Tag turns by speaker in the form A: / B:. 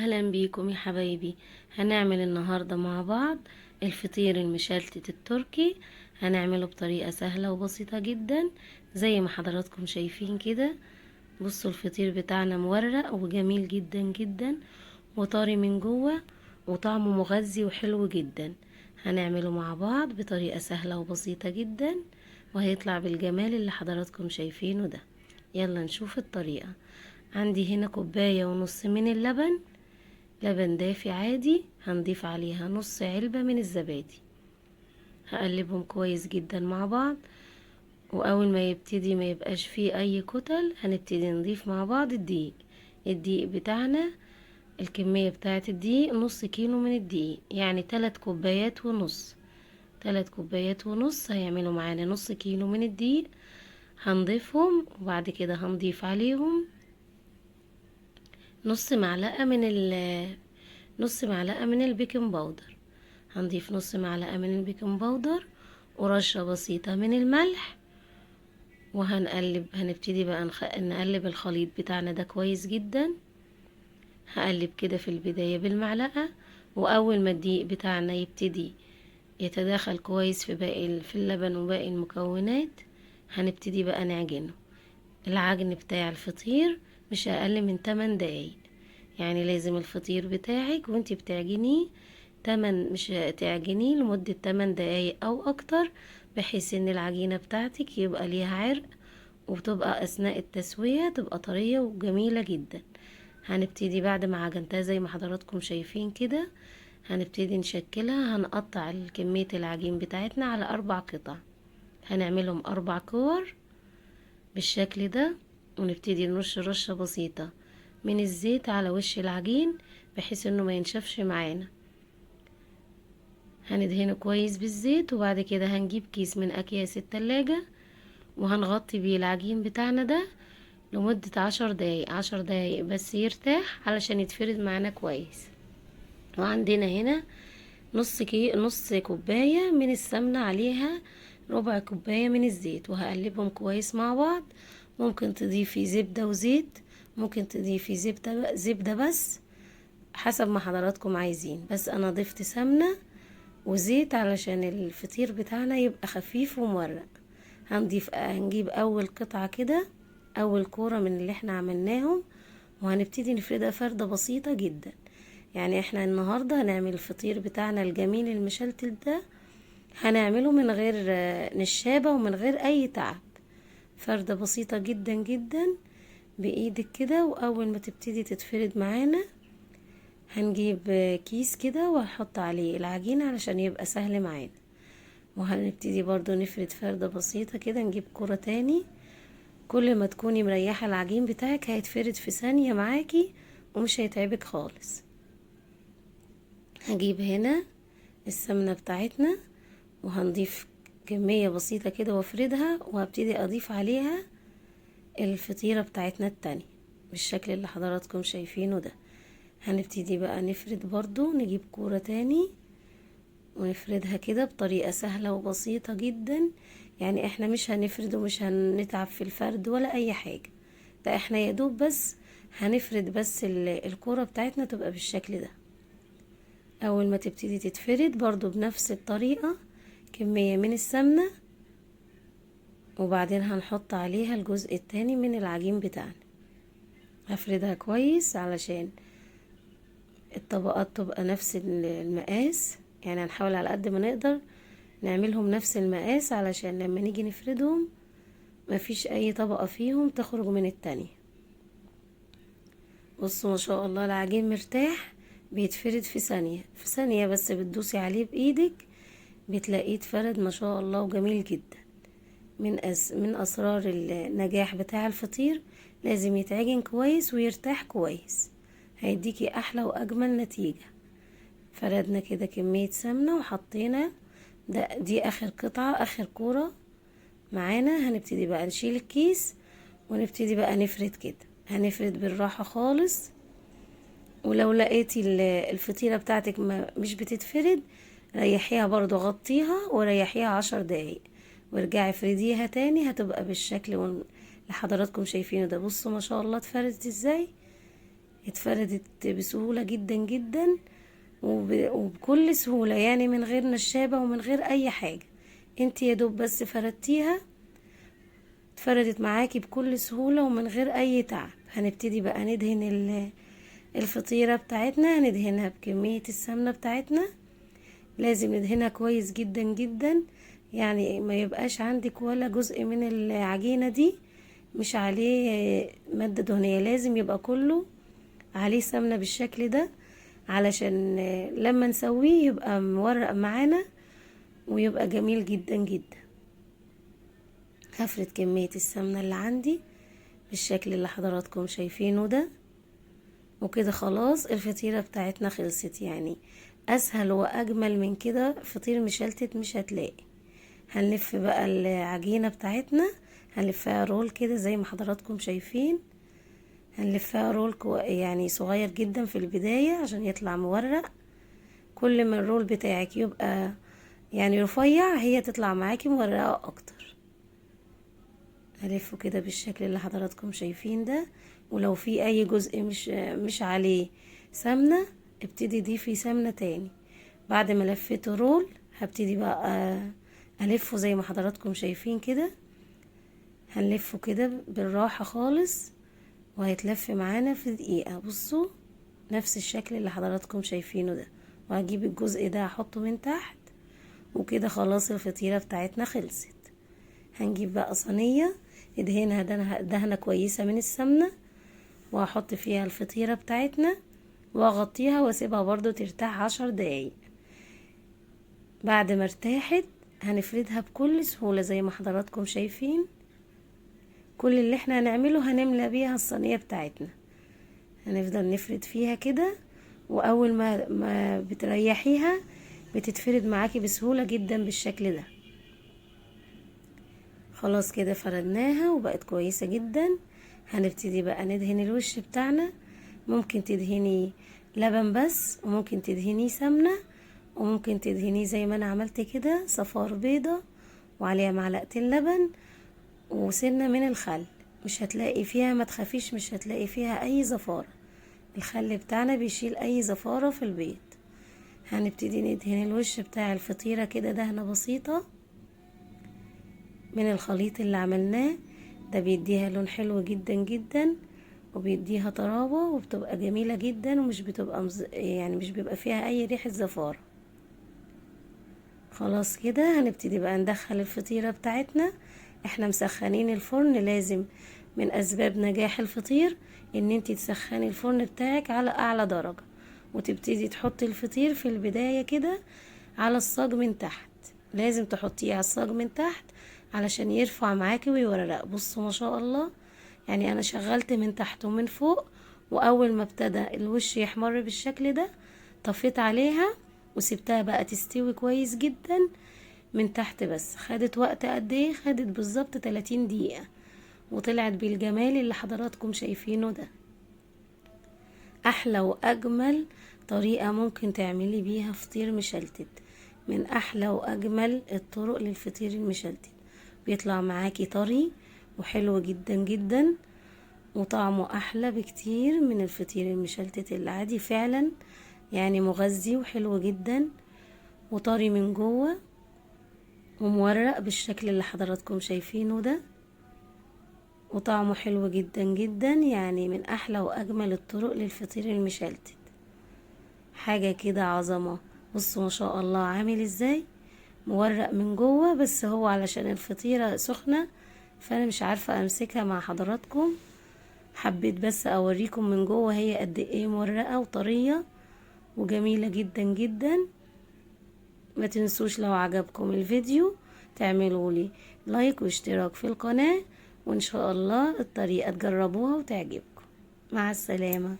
A: اهلا بيكم يا حبايبي. هنعمل النهاردة مع بعض الفطير المشلتت التركي. هنعمله بطريقة سهلة وبسيطة جدا زي ما حضراتكم شايفين كده. بصوا الفطير بتاعنا مورق وجميل جدا جدا وطري من جوه وطعمه مغذي وحلو جدا. هنعمله مع بعض بطريقة سهلة وبسيطة جدا وهيطلع بالجمال اللي حضراتكم شايفينه ده. يلا نشوف الطريقة. عندي هنا كوباية ونص من اللبن، لبن دافي عادي، هنضيف عليها نص علبة من الزبادي. هقلبهم كويس جدا مع بعض، واول ما يبتدي ما يبقاش فيه اي كتل هنبتدي نضيف مع بعض الدقيق. الدقيق بتاعنا الكمية بتاعت الدقيق نص كيلو من الدقيق، يعني 3 كوبايات ونص. 3 كوبايات ونص هيعملوا معانا نص كيلو من الدقيق. هنضيفهم وبعد كده هنضيف عليهم نص معلقة من ال baking powder. هنضيف نص معلقة من ال baking powder ورشة بسيطة من الملح، وهنقلب. هنبتدي بقى نقلب الخليط بتاعنا ده كويس جدا. هقلب كده في البداية بالمعلقة، وأول ما الدقيق بتاعنا يبتدي يتداخل كويس في اللبن وباقي المكونات هنبتدي بقى نعجنه. العجن بتاع الفطير مش أقل من 8 دقايق، يعني لازم الفطير بتاعك وانتي بتعجنيه مش تعجنيه لمدة 8 دقايق أو أكتر، بحيث ان العجينة بتاعتك يبقى ليها عرق وتبقى أثناء التسوية تبقى طرية وجميلة جدا. هنبتدي بعد ما عجنتها زي ما حضراتكم شايفين كده هنبتدي نشكلها. هنقطع كمية العجين بتاعتنا على 4 قطع، هنعملهم 4 كور بالشكل ده، ونبتدي نرش رشة بسيطة من الزيت على وش العجين بحيث انه ما ينشفش معانا. هندهنه كويس بالزيت، وبعد كده هنجيب كيس من اكياس التلاجة وهنغطي بيه العجين بتاعنا ده لمدة 10 دقايق. 10 دقايق بس يرتاح علشان يتفرد معانا كويس. وعندنا هنا نص كوباية من السمنة عليها ربع كوباية من الزيت، وهقلبهم كويس مع بعض. ممكن تضيفي زبدة وزيت، ممكن تضيفي زبدة بس، حسب ما حضراتكم عايزين، بس انا ضفت سمنة وزيت علشان الفطير بتاعنا يبقى خفيف ومورق. هنجيب اول قطعة كده، اول كورة من اللي احنا عملناهم، وهنبتدي نفردها فردة بسيطة جدا. يعني احنا النهاردة هنعمل الفطير بتاعنا الجميل المشلتت ده، هنعمله من غير نشابة ومن غير اي تعب. فردة بسيطة جدا جدا بايدك كده، واول ما تبتدي تتفرد معانا هنجيب كيس كده وهنحط عليه العجينة علشان يبقى سهل معانا. وهنبتدي برضو نفرد فردة بسيطة كده، نجيب كرة تاني. كل ما تكوني مريحة العجين بتاعك هيتفرد في ثانية معاكي ومش هيتعبك خالص. هجيب هنا السمنة بتاعتنا وهنضيف كمية بسيطة كده وافردها، وهبتدي اضيف عليها الفطيرة بتاعتنا التانية بالشكل اللي حضراتكم شايفينه ده. هنبتدي بقى نفرد برضو، نجيب كورة تاني ونفردها كده بطريقة سهلة وبسيطة جدا. يعني احنا مش هنفرد ومش هنتعب في الفرد ولا اي حاجة، ده احنا يا دوب بس هنفرد بس الكورة بتاعتنا تبقى بالشكل ده. اول ما تبتدي تتفرد برضو بنفس الطريقة، كمية من السمنة، وبعدين هنحط عليها الجزء التاني من العجين بتاعنا. هفردها كويس علشان الطبقات تبقى نفس المقاس، يعني هنحاول على قد ما نقدر نعملهم نفس المقاس علشان لما نيجي نفردهم مفيش اي طبقة فيهم تخرج من التانية. بصوا ما شاء الله العجين مرتاح، بيتفرد في ثانية، في ثانية بس بتدوسي عليه بايدك بتلاقيه اتفرد ما شاء الله وجميل جدا. من اسرار النجاح بتاع الفطير لازم يتعجن كويس ويرتاح كويس، هيديكي احلى واجمل نتيجة. فردنا كده كمية سمنة وحطينا ده، دي اخر قطعة، اخر كورة معانا. هنبتدي بقى نشيل الكيس ونبتدي بقى نفرد كده، هنفرد بالراحة خالص. ولو لقيتي الفطيرة بتاعتك مش بتتفرد ريحيها برضو، غطيها وريحيها 10 دقايق وارجعي افرديها تاني، هتبقى بالشكل اللي حضراتكم شايفينه ده. بصوا ما شاء الله اتفردت ازاي. اتفردت بسهولة جدا جدا وبكل سهولة، يعني من غير نشابة ومن غير اي حاجة. انت يا دوب بس فردتيها، اتفردت معاكي بكل سهولة ومن غير اي تعب. هنبتدي بقى ندهن الفطيرة بتاعتنا، هندهنها بكمية السمنة بتاعتنا. لازم ندهنها كويس جدا جدا، يعني ما يبقاش عندك ولا جزء من العجينة دي مش عليه مادة دهنية، لازم يبقى كله عليه سمنة بالشكل ده، علشان لما نسويه يبقى مورق معانا ويبقى جميل جدا جدا. هفرد كمية السمنة اللي عندي بالشكل اللي حضراتكم شايفينه ده. وكده خلاص الفطيرة بتاعتنا خلصت. يعني اسهل واجمل من كده فطير مشلتت مش هتلاقي. هنلف بقى العجينة بتاعتنا، هنلفها roll كده زي ما حضراتكم شايفين. هنلفها roll يعني صغير جدا في البداية عشان يطلع مورق. كل ما ال roll بتاعك يبقى يعني رفيع هي تطلع معاكي مورقة اكتر. هلفه كده بالشكل اللي حضراتكم شايفين ده. ولو في اي جزء مش عليه سمنة ابتدي ضيفي سمنة تاني. بعد ما لفيته roll هبتدي بقى الفه زي ما حضراتكم شايفين كده. هنلفه كده بالراحة خالص وهيتلف معانا في دقيقة. بصوا نفس الشكل اللي حضراتكم شايفينه ده. وهجيب الجزء ده هحطه من تحت. وكده خلاص الفطيرة بتاعتنا خلصت. هنجيب بقى صينية ندهنها دهنة كويسة من السمنة، وهحط فيها الفطيرة بتاعتنا واغطيها واسيبها برضو ترتاح 10 دقايق. بعد ما ارتاحت هنفردها بكل سهولة زي ما حضراتكم شايفين. كل اللي احنا هنعمله هنملى بيها الصينية بتاعتنا، هنفضل نفرد فيها كده. واول ما بتريحيها بتتفرد معاكي بسهولة جدا بالشكل ده. خلاص كده فردناها وبقت كويسة جدا. هنبتدي بقى ندهن الوش بتاعنا. ممكن تدهني لبن بس، وممكن تدهني سمنة، وممكن تدهنيه زي ما انا عملت كده صفار بيضة وعليها معلقتين لبن وسنة من الخل. مش هتلاقي فيها، ما تخافيش، مش هتلاقي فيها اي زفارة. الخل بتاعنا بيشيل اي زفارة في البيض. هنبتدي ندهن الوش بتاع الفطيرة كده دهنة بسيطة من الخليط اللي عملناه ده، بيديها لون حلو جدا جدا وبيديها طراوة وبتبقى جميلة جدا، ومش بتبقى يعني مش بيبقى فيها اي ريحة زفارة. خلاص كده هنبتدي بقى ندخل الفطيرة بتاعتنا. احنا مسخنين الفرن، لازم من اسباب نجاح الفطير ان انتي تسخني الفرن بتاعك على اعلى درجة، وتبتدي تحطي الفطير في البداية كده على الصاج من تحت. لازم تحطيه على الصاج من تحت علشان يرفع معاكي ويورق. بصوا ما شاء الله، يعني انا شغلت من تحت ومن فوق، واول ما ابتدى الوش يحمر بالشكل ده طفيت عليها وسبتها بقى تستوي كويس جدا من تحت. بس خدت وقت قد ايه؟ خدت بالظبط 30 دقيقة، وطلعت بالجمال اللي حضراتكم شايفينه ده. احلى واجمل طريقة ممكن تعملي بيها فطير مشلتت، من احلى واجمل الطرق للفطير المشلتت. بيطلع معاكي طري وحلو جدا جدا، وطعمه احلى بكتير من الفطير المشلتت العادي. فعلا يعني مغذي وحلو جدا وطري من جوه ومورق بالشكل اللي حضراتكم شايفينه ده، وطعمه حلو جدا جدا. يعني من احلى واجمل الطرق للفطير المشلتت، حاجة كده عظمة. بصوا ما شاء الله عامل ازاي، مورق من جوه، بس هو علشان الفطيرة سخنة فانا مش عارفة امسكها مع حضراتكم، حبيت بس اوريكم من جوه هي قد ايه مورقة وطرية وجميلة جدا جدا. ما تنسوش لو عجبكم الفيديو تعملوا لي لايك واشتراك في القناة، وان شاء الله الطريقة تجربوها وتعجبكم. مع السلامة.